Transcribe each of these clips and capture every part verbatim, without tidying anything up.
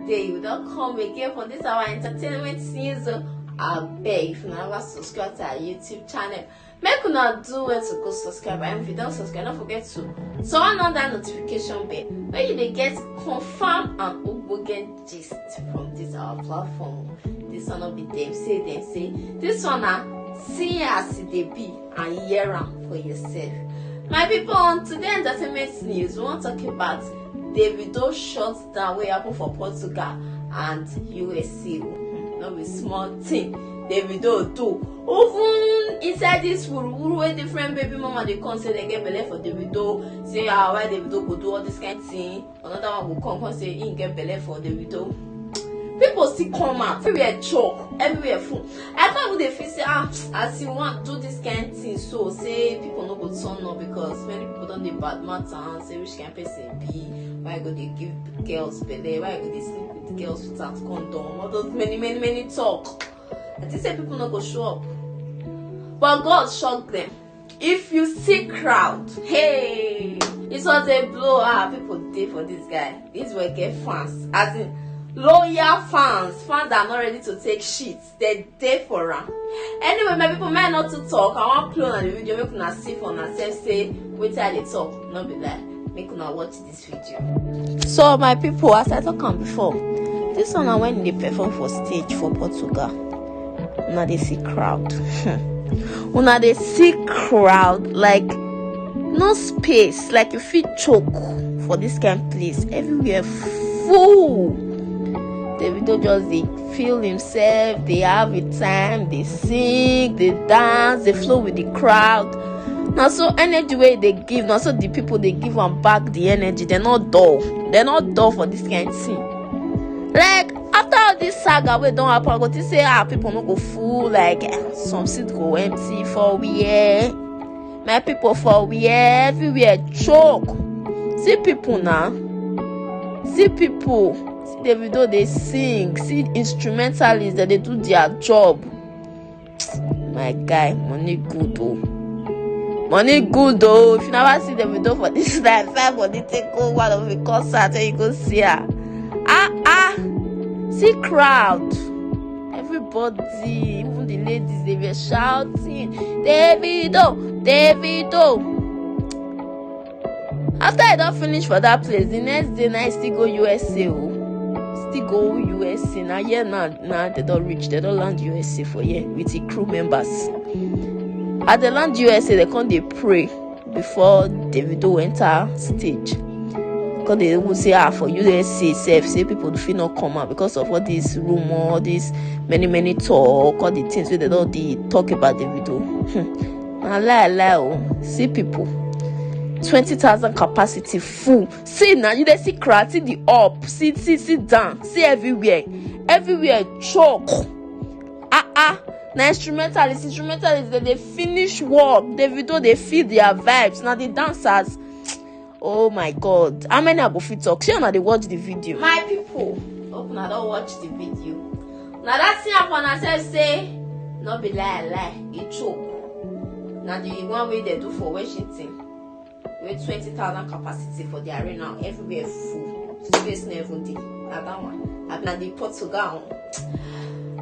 Today we don come again for this our entertainment news. Abeg, if you never subscribe to our YouTube channel, make una do well to go subscribe, and if you don subscribe, don't forget to turn on that notification bell, where you dey get confirm and ogbonge gist from this our platform. This one no be dem say dem say, this one na see as e dey be and hear am for yourself. My people, on today entertainment news, we wan talk about Davido shutdown wey happen for Portugal and U S A. Hmm, no be small thing Davido do. Even inside this wuruwuru wey different baby mama dey come say dem get belle for Davido, say ah, why Davido go do all this kind thing? Another one go come come say he get belle for Davido. People still come out, everywhere choke, everywhere full. I can't even dey feel say ah, as you want do this kind thing, so say people no go turn up because many people don dey bad mouth and say which kind person be, why go dey give girls belle, why go dey sleep with girls without condom, all those many many many talk. I think say people no go show up, but God shock them. If you see crowd, hey, it was a blow. Ah, people dey for this guy. This boy get fans, as in loyal fans, fans that are not ready to take shit. They dey for am. Anyway, my people, make I not to talk. I wan play on the video, make una see for una self say wetin I dey talk no be lie. Make una watch this video. So my people, as I talk am before, this one na when they perform for stage for Portugal. Una dey see crowd. Una dey see crowd, like, no space, like, you fit choke for this kind place. Everywhere full. Davido just dey feel himself, dey have a time, dey sing, dey dance, dey flow with the crowd. Na so energy wey dey give, na so the people dey give am back the energy. Dem no dull, dem no dull for this kind thing. Like, after all this saga wey don happen, I go think say ah, people no go full, like, eh, some seat go empty for where? My people, for where? Everywhere choke. See people now. See people. See Davido dey sing. See instrumentalists that dey do their job. My guy, money good o. Money good o. If you never see Davido for this life, find money take go one of the concert and you go see her. Ah ah. See crowd. Everybody, even the ladies, they were shouting, "Davido, Davido." After I don finish for that place, the next day na I still go U S A o. Still go U S A. Na here now, now they don reach, they don land U S A for here with the crew members. As they land U S A, they come dey pray before Davido enter stage. Come dey even say ah, for U S A sef, say people fit not come out because of all this rumor, all this many many talk, all the things wey they don dey talk about Davido. Hmm. Na lie lie o. See people, twenty thousand capacity full. See now, you dey see crowd, see the up, see see see down, see everywhere, everywhere choke. Ah ah. Na instrumentalist, instrumentalist dem dey finish work. Davido dey feel their vibes. Na the dancers. Oh my God, how many I go fit talk? Shey una dey watch the video? My people, hope una don watch the video. Na that thing happen, I sef say no be lie lie, e choke. Na the one wey dem do for Washington, wey twenty thousand capacity for the arena, everywhere full, space no even dey. Na that one. Abi na the Portugal one.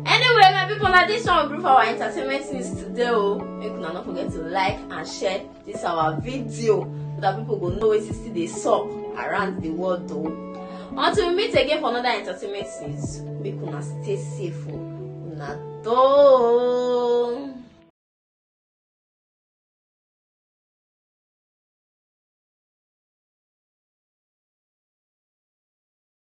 Anyway, my people, na this one we bring for our entertainment news today o. Make una no forget to like and share this our video so that people go know wetin still dey sup around the world o. Until we meet again for another entertainment news, make una stay safe o. Una do.